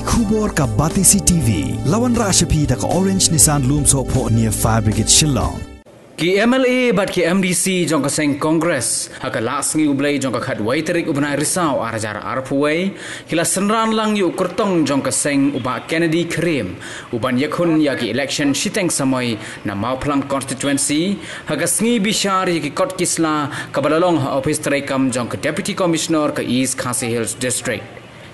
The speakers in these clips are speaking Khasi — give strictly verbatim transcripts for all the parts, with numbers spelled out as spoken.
Khubor ka Batesi T V, la wanrah sha phi da ka Orange Nissan Lumsohphoh near Fire Brigade Shillong. Ki M L A bad ki M D C jong ka seng Congress ha ka lad sngi U Blei jong ka khatwei tarik u bnai Risaw ar hajar arphew wei, ki la synran lang ïa u kyrtong jong ka seng u Bah Kennedy Kyriem, u ban ïakhun ïa ki election shiteng samoi na Mawphlang constituency, ha ka sngi bishar ïa ki kot ki sla kaba la long ha ophis treikam jong ka Deputy Commissioner ka East Khasi Hills District.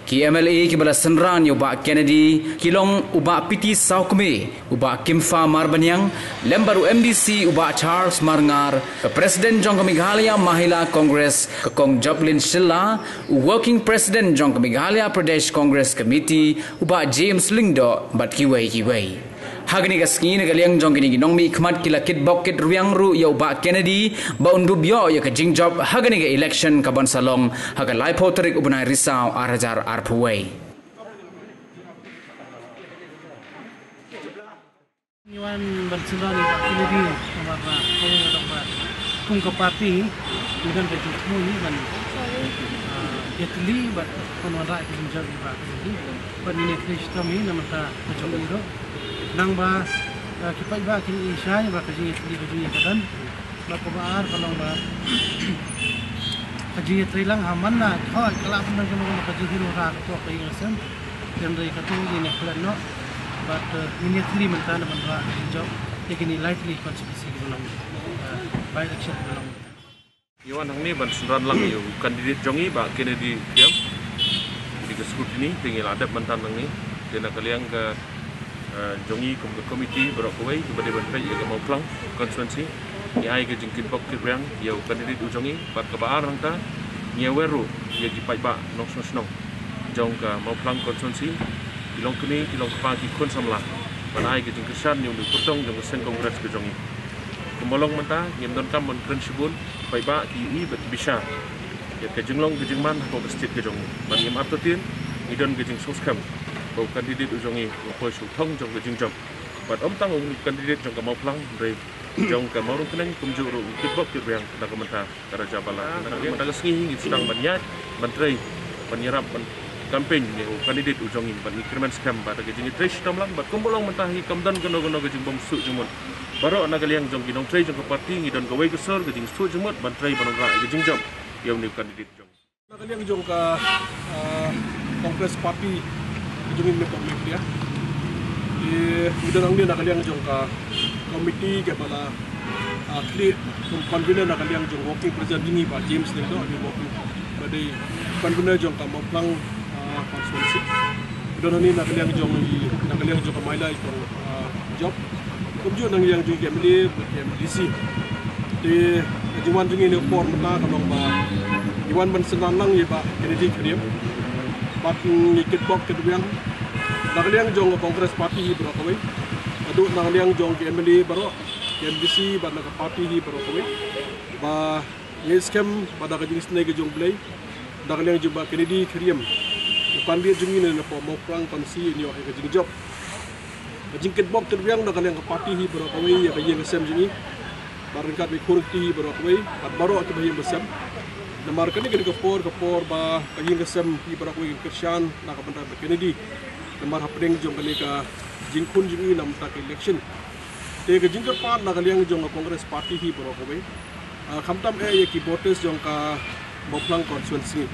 Ki M L A kiba la synran ïa u Bah Kennedy ki long u Bah P T Sawkmie, u Bah Kimfa Marbaniang, lem bad u M D C u Bah Charles Marngar, ka President jong ka Meghalaya Mahila Congress ka Kong Joplin Shylla, u Working President jong ka Meghalaya Pradesh Congress Committee u Bah James Lyngdoh bad kiwei kiwei. Ha kane ka sngi na ka liang jong kine ki nongmihkhmat ki la kitbok kitrwiang ruh ïa u Bah Kennedy ba un dup ïoh ïa ka jingjop ha kane ka election ka ban sa long ha ka laiphew tarik u bnai Risaw ar hajar arphew wei. Ngi wan ban synran ïa u Bah Kennedy namar ba ka kum ka party ngi don ka jingthmu ngi ban, ah, ïatylli bad ban wanrah ka jingjop ïa u Bah Kennedy. Bad ngin ïatylli shitom hi namar ka jong ngi ruh. Nang ba, eh, ki paidbah ki ïohi shai ba ka jingïatylli ka jong ngi ka don. Bad kaba ar ka long ba ka jingïatreilang ha man la thoh ka la pynban ka long ka jinghiar ka thoh ka ïing ka sem. Hynrei katu ngin ïakhlad noh bad, eh, ngin ïatylli mynta na ban wanrah ka jingjop ïa kine lai tylli ki constituency kiba long, eh, by election kiba long. Ngi wan hangne ban synran lang ïa u candidate jong ngi Bah Kennedy Kyriem. Dei ka scrutiny te ngi la dep mynta hangne. Te na ka liang ka, eh, jong ngi kum ka committee baroh kawei kaba dei ban peit ïa ka Mawphlang constituency, ngi ai ka jingkitbok kitrwiang ïa u candidate u jong ngi. Bad kaba ar nangta ngi aware ruh ïa ki paidbah nongshnong shnong jong ka Mawphlang constituency, ki long kmie ki long kpa ki khun samla, ban ai ka jingkyrshan ïa u kyrtong jong ka seng Congress ka jong ngi. Kumba long mynta ngim donkam ban kren shibun, paidbah ki ïohi bad ki bishar ïa ka jinglong ka jingman hapoh ka state ka jong ngi. Bad ngim artatien, ngi don ka jingsngewskhem ba u candidate u jong ngi u poi sha u thong jong ka jingjop. Bad ym tang u candidate jong ka Mawphlang hynrei jong ka Mawryngkneng kumjuh ruh u kitbok kitrwiang na ka mynta ka Rajabala. Na ka mynta ka sngi ngi sdang ban ïaid ban trei ban ïarap ban campaign ïa u candidate u jong ngi bad ngi kyrmen skhem bad ka jingtrei shitom lang bad kumba long mynta hi kam don kano kano ka jingbymsuh jingmut. Baroh na ka liang jong ki nongtrei jong ka party ngi don kawei ka sur ka jingsuk jingmut ban trei ban wanrah ïa ka jingjop ïa une u candidate jong. Na ka liang jong ka, ah, Congress Party ka jong ngi, me pom me pia. Ngi don hangne na ka liang jong ka committee kaba la, ah, khlieh kum convener na ka liang jong working president jong ngi Bah James Lyngdoh, ngi working ba dei convener jong ka Mawphlang, ah, constituency. Ngi don hangne na ka liang jong i, na ka liang jong ka Mahila i kong, ah, Jop. Kumjuh na ka liang jong ki M L A bad ki M D C. Te ka jingwan jong ngi ne por mynta ka long ba ngi wan ban synran lang ïa Bah Kennedy Kyriem. Bad ngi kitbok kitrwiang na ka liang jong ka Congress Party hi baroh kawei. Haduh na ka liang jong ki M L A baroh, ki M D C bad na ka party hi baroh kawei. Ba ngi skhem ba da ka jingisynei ka jong U Blei, na ka liang jong Bah Kennedy Kyriem, u candidate jong ngi na poh Mawphlang constituency un ïoh ïa ka jingjop. Ka jingkitbok kitrwiang na ka liang ka party hi baroh kawei ïa ka ïing ka sem jong ngi. Bad ryngkat bad ki khun ki kti hi baroh kawei bad baroh kiba ïing ba sem. Namar kane ka dei ka por, ka por ba ka ïing ka sem hi baroh kawei ka kyrshan na ka bynta Bah Kennedy. Namar hapdeng jong kane ka jingkhun jong ngi na ka bynta ka election. Te ka jingkyrpad na ka liang jong ka Congress Party hi baroh kawei. Ah, khamtam eh ïa ki voters jong ka Mawphlang constituency.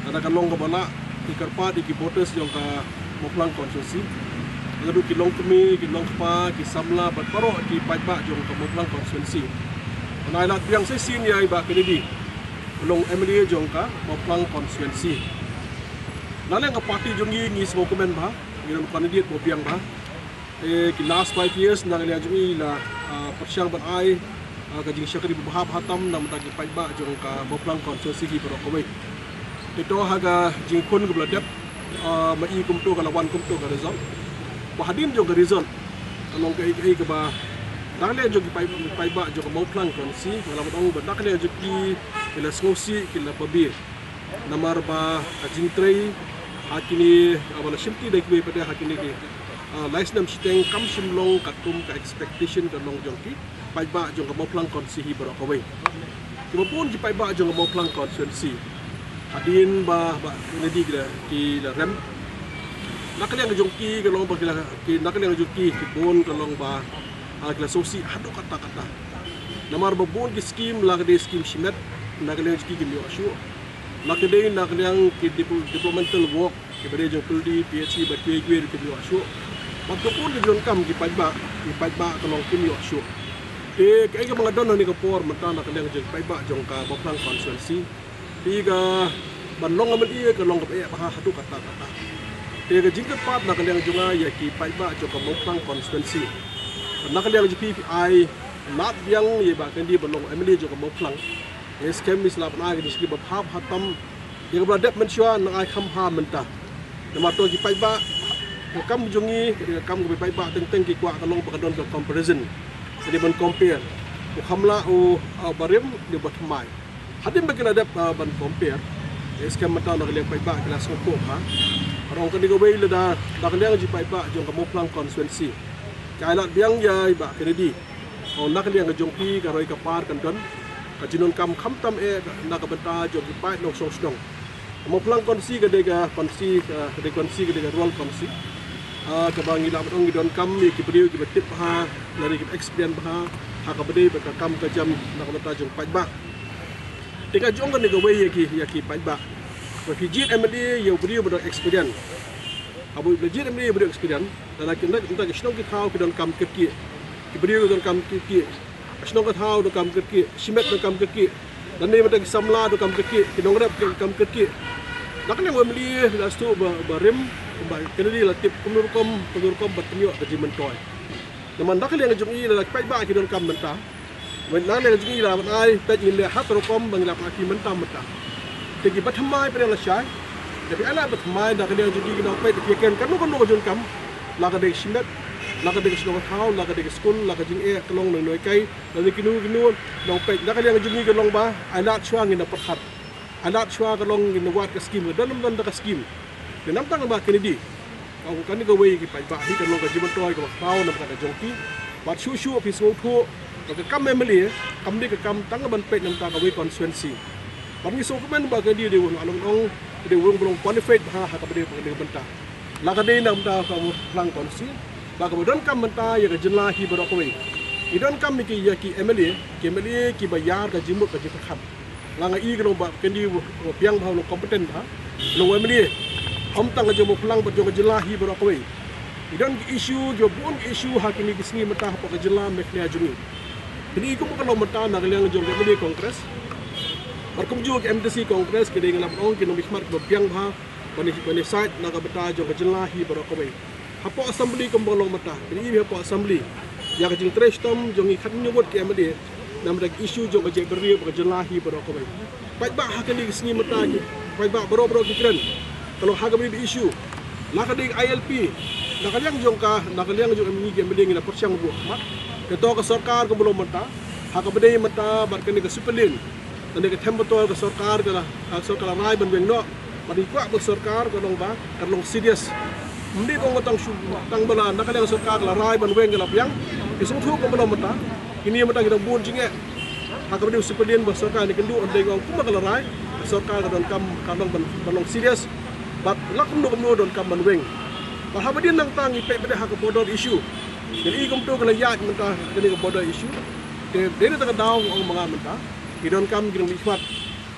Lada ka long kaba lah, ngi kyrpad ïa ki voters jong ka Mawphlang constituency. Lada ki long kmie, ki long kpa, ki samla bad baroh ki paidbah jong ka Mawphlang constituency, ban ai lad biang shisien ïa i Bah Kennedy ban long M L A jong ka Mawphlang constituency. Na liang ka party jong ngi, ngi sngewkmen bha, ngi don candidate ba biang bha. Eh, ki last five years na ka liang jong ngi la, ah, pyrshang ban ai, ah, ka jingshakri ba bha bha tam na ka bynta ki paidbah jong ka Mawphlang constituency hi baroh kawei. Te to ha ka jingkhun kaba la dep, ah, ma i kumto ka la wan kumto ka result. Ba hadien jong ka result ka long kaei kaei kaba na ka liang jong ki paid-, paidbah jong ka Mawphlang constituency, nga la wan ong ba na ka liang jong ki, ki la sngewsih, ki la babe. Namar ba ka jingtrei ha kine, ah, ba la shimti da kiwei pat ha kine ki, ah, lai snem shiteng kam shym long katkum ka expectation ka long jong ki paidbah jong ka Mawphlang constituency hi baroh kawei. Kiba bun ki paidbah jong ka Mawphlang constituency, hadien ba, ba Bah Kennedy ki la, ki la rem, Na ka liang ka jong ki ka long ba ki la, ki, na ka liang ka jong ki ki bun ka long ba, ah, ki la sngewsih haduh katta katta. Namar ba bun ki skim la ka dei skim shimet, na ka liang jong ki kim ïoh shuh. Na ka dei na ka liang ki devel-, developmental work, ki ba dei jong pyldi, P H E bad kiwei kiwei ruh kim ïoh shuh. Bad ka bun ki jong kam ki paidbah, ki paidbah ka long kim ïoh shuh. Te kaei kaba nga don ha kane ka por mynta na ka liang jong ki paidbah jong ka Mawphlang constituency, te ka ban long M L A ka long kaba eh bha haduh katta katta. Te ka jingkyrpad na ka liang jong nga ïa ki paidbah jong ka Mawphlang constituency, na ka liang jong phi, phi ai lad biang ïa i Bah Kennedy ban long M L A jong ka Mawphlang. Nga skhem ba i sa lah ban ai ka jingshakri ba bha bha tam ïa kaba la dep mynshuwa, nang ai kham bha mynta. Namar to ki paidbah, ka kam jong ngi ka dei ka kam kaba i paidbah teng teng ki kwah ka long ba ka don ka comparison. Ka dei ban compare u kham lah u, ah, barim ne ba thymmai. Hadien ba ki la dep, ah, ban compare, nga skhem mynta na ka liang paidbah ki la sngewthuh bha. Nga ong kane kawei lada na ka liang jong i paidbah jong ka Mawphlang constituency, ki ai lad biang ïa i Bah Kennedy, nga ong na ka liang ka jong phi ka roi ka par kan don ka jingdonkam khamtam eh na ka bynta jong ki paid nongshong shnong. Ka Mawphlang constituency ka dei ka constituency, ah, ka dei constituency, ka dei ka rural constituency, ah, kaba ngi lah ban ong ngi donkam ïa ki briew kiba tip bha, lane kiba experience bha ha kaba dei bad ka kam ka jam na ka bynta jong paidbah. Te nga ju ong kane kawei ïa ki, ïa ki paidbah, ba phi jied M L A ïa u briew ba don experience. Haba phi jied M L A ïa u briew experience, lada ki, mynta ki shnong ki thaw ki donkam kyrkieh, ki briew ki donkam kyrkieh, ka shnong ka thaw donkam kyrkieh, shimet donkam kyrkieh, lane mynta ki samla donkam kyrkieh, ki nongrep donkam kyrkieh. Na ka liang u M L A la sdang ba, barim, Bah Kennedy la tip kumno rukom, kumno rukom ban pynïoh ka jingmyntoi. Namar na ka liang jong i lada ki paidbah ki donkam mynta, na ka liang jong i lah ban ai peit, ngin leh ha ka rukom ba ngi lah ban ai phi mynta mynta. Te ki ba thymmai pat lashai, te phi ai lad ba thymmai, na ka liang jong i ki nongpeit phi ïa ken kano kano ka jingdonkam, la ka dei ka shimet, la ka dei ka shnong ka thaw, la ka dei ka skul, la ka jingeh ka long nongnohkai, lane kino kino, nongpeit. Na ka liang jong i ka long ba ai lad shuwa ngin ïa pyrkhat. Ai lad shuwa ka long ngin ïa wad ka skim, ka don ym don da ka skim. Te namar tang ba kine ki, ka ong kane kawei ki paidbah hi ka long ka jingmyntoi kaba khraw namar ka jong ki. Bad shuh shuh phi sngewthuh ba ka kam M L A kam dei ka kam tang ban peit namar kawei constituency. Bad ngi sngewkmen ba ka dei, dei u nongïalam, dei u nongïalam bona fide bha ha kaba dei ka bynta, la ka dei namar ka Mawphlang constituency, ba kaba donkam mynta ïa ka jylla hi baroh kawei. Ki donkam ïa ki, ïa ki M L A, ki M L A kiba ïar ka jingmut ka jingpyrkhat. Nga nga i ka long ba kine u, u biang bha, u long competent bha, u long M L A, ym tang ka jong Mawphlang bad jong ka jylla hi baroh kawei. Ki don ki issue, ki bun ki issue ha kine ki sngi mynta hapoh ka jylla Meghalaya jong ngi. Kine ki kum ka long mynta na ka liang jong ka M D A Congress bad kumjuh ki M D C Congress, ki dei, nga lah ban ong, ki nongmihkhmat kiba biang bha ban ïa, ban ïasaid na ka bynta jong ka jylla hi baroh kawei. Hapoh Assembly kumba long mynta, phin i hapoh Assembly, ïa ka jingtrei shitom jong ngi khatnïew ngut ki M L A namar ki issue jong ka jaitbynriew bad ka jylla hi baroh kawei. Paidbah ha kine ki sngi mynta, ki paidbah baroh baroh ki kren, ka long ha kaba dei issue, la ka dei I L P, na ka liang jong ka, na ka liang jong ngi ki M L A ngi la pyrshang buh khmat. Te to ka sorkar kumba long mynta, ha kaba dei mynta bad kane ka super lane, kane ka them botol ka sorkar ka la, ka sorkar la rai ban weng noh. Bad ngi kwah ba ka sorkar ka long ba, ka long serious. Ym dei ka ong tang shu, tang ba la, na ka liang ka sorkar ka la rai ban weng ka la biang. Ki sngewthuh kumba long mynta, kine mynta ki dang bun jingeh. Ha kaba dei u super lane ba sorkar ne kynduh, ym dei ka ong kumba ka la rai, ka sorkar ka donkam ka long ban, ban long serious. Bad la kumno kumno donkam ban weng. Bad haba dei nangta ngi peit pat ha ka border issue, ngi i kumto ka la ïaid mynta kane ka border issue. Te dei na kata ka daw ong ma nga mynta, ki donkam ki nongmihkhmat,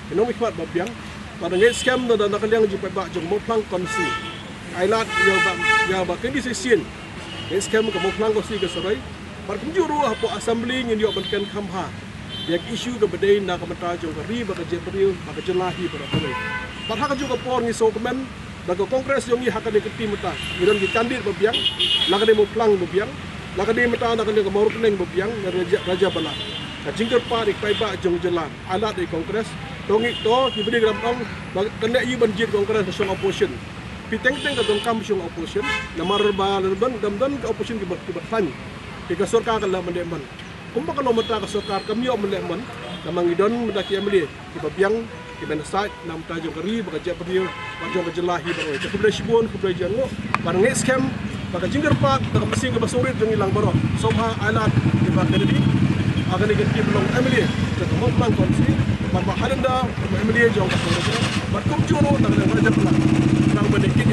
ki nongmihkhmat ba biang. Bad nga ngeit skhem da, da na ka liang jong paidbah jong Mawphlang constituency, ai lad ïa ba, ïa ba kine ki shisien. Nga ngeit skhem ka Mawphlang constituency ka sa roi. Bad kumjuh ruh hapoh Assembly ngin ïoh ban kren kham bha ïa ka issue kaba dei na ka bynta jong ka ri bad ka jaitbynriew bad ka jylla hi baroh kawei. Bad ha kajuh ka por ngi sngewkmen ba ka Congress jong ngi ha kane ka kti mynta ngi don ki candidate ba biang, la ka dei Mawphlang ba biang, la ka dei mynta na ka liang ka Mawryngkneng ba biang, Raja, Rajabala. Ka jingkyrpad ïa ki paidbah jong ka jylla, ai lad ïa ka Congress. To ngi, to ki briew ki la ong ba kan leh aïu ban jied Congress na shong opposition. Phi teng teng ka donkam shong opposition, namar ba lada ym don, ym don ka opposition kiba, kiba khlaiñ, te ka sorkar kan leh ban leh ban. Kumba ka long mynta ka sorkar kam ïoh ban leh ban, namar ngi don mynta ki M L A kiba biang, kiba ïasaid na ka bynta jong ka ri bad ka jaitbynriew bad jong ka jylla hi baroh. Te khublei shibun, khublei jingïarap. Bad nga ngeit skhem ba ka jingkyrpad da ka mynsiem kaba sngewrit jong ngi lang baroh, sngewbha ai lad ïa Bah Kennedy ha kane ka kti ba long M L A jong ka Mawphlang constituency, bad Bah Halender, M L A jong ka Mawryngkneng, bad kumjuh ruh na ka liang ka Rajabala, nang ban ïa